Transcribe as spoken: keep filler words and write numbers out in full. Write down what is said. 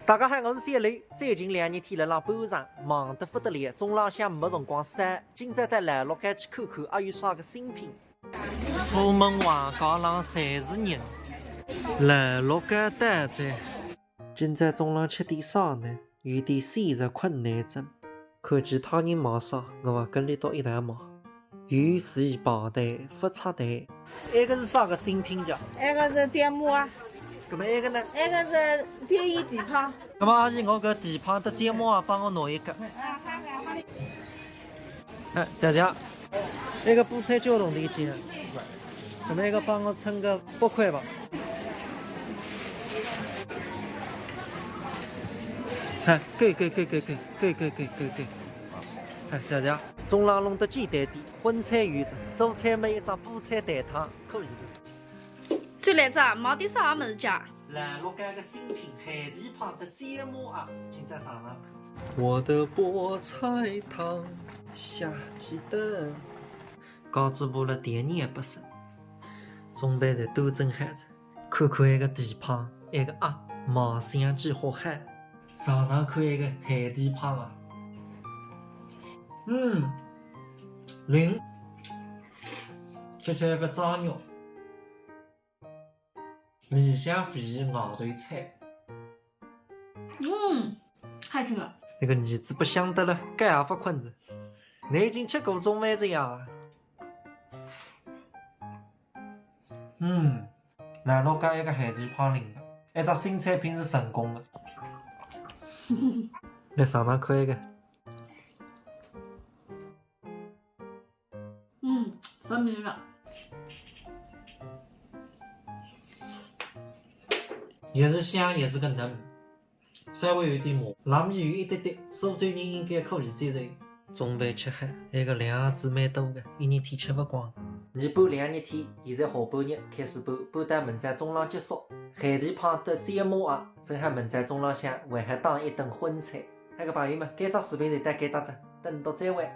大家好，我是小雷。最近两日天辣辣搬场，忙得不得了，中浪向没辰光烧。今朝到老陆稿去看看，还有啥个新品。葑门横街浪侪是人，老陆稿到哉。今朝中浪吃点啥呢？有点选择困难症。看其他人买啥，我也跟伊笃一道买。有序排队，勿插队。埃个是啥个新品叫？埃个是芥末啊。搿么埃个呢？埃个是天然蹄髈。搿么阿姨，我搿蹄髈搭芥末啊，帮我拿一个。啊，好的，好的。哎，小姐，埃个菠菜叫多少钿一斤啊？搿么埃个帮我称个八块吧。哎，够够够够够够够够够够。哎，小姐，中浪弄得简单点，荤菜有哉，蔬菜么一只菠菜蛋汤，可以哉。 转来仔，买点啥物事吃？老陆稿个新品咸蹄髈搭芥末啊，今朝尝尝看。我的菠菜汤，下鸡蛋。家主婆辣店里也勿省，准备侪端正好仔，看看埃个蹄髈，埃个鸭，卖相几化好。尝尝看埃个咸蹄髈啊。嗯，灵，吃吃埃个炸肉。 里向肥，外头脆。嗯，好吃个。搿个儿子白相得了，觉也勿困哉。侬已经吃过中饭哉呀？嗯，老陆稿埃个咸蹄髈灵个，一只新产品是成功个。来尝尝看埃个。 嗯，分明了。也是香，也是个嫩，稍微有点麻，辣味有一滴滴，苏州人应该可以接受。中饭吃好，埃个量也蛮多个，一日天吃勿光。年半两日天，现在下半日开始搬，搬到明朝中浪结束。咸蹄髈搭芥末啊，正好明朝中浪向还好打一顿荤菜。好个朋友们，搿只视频就到搿搭哉，等到再会。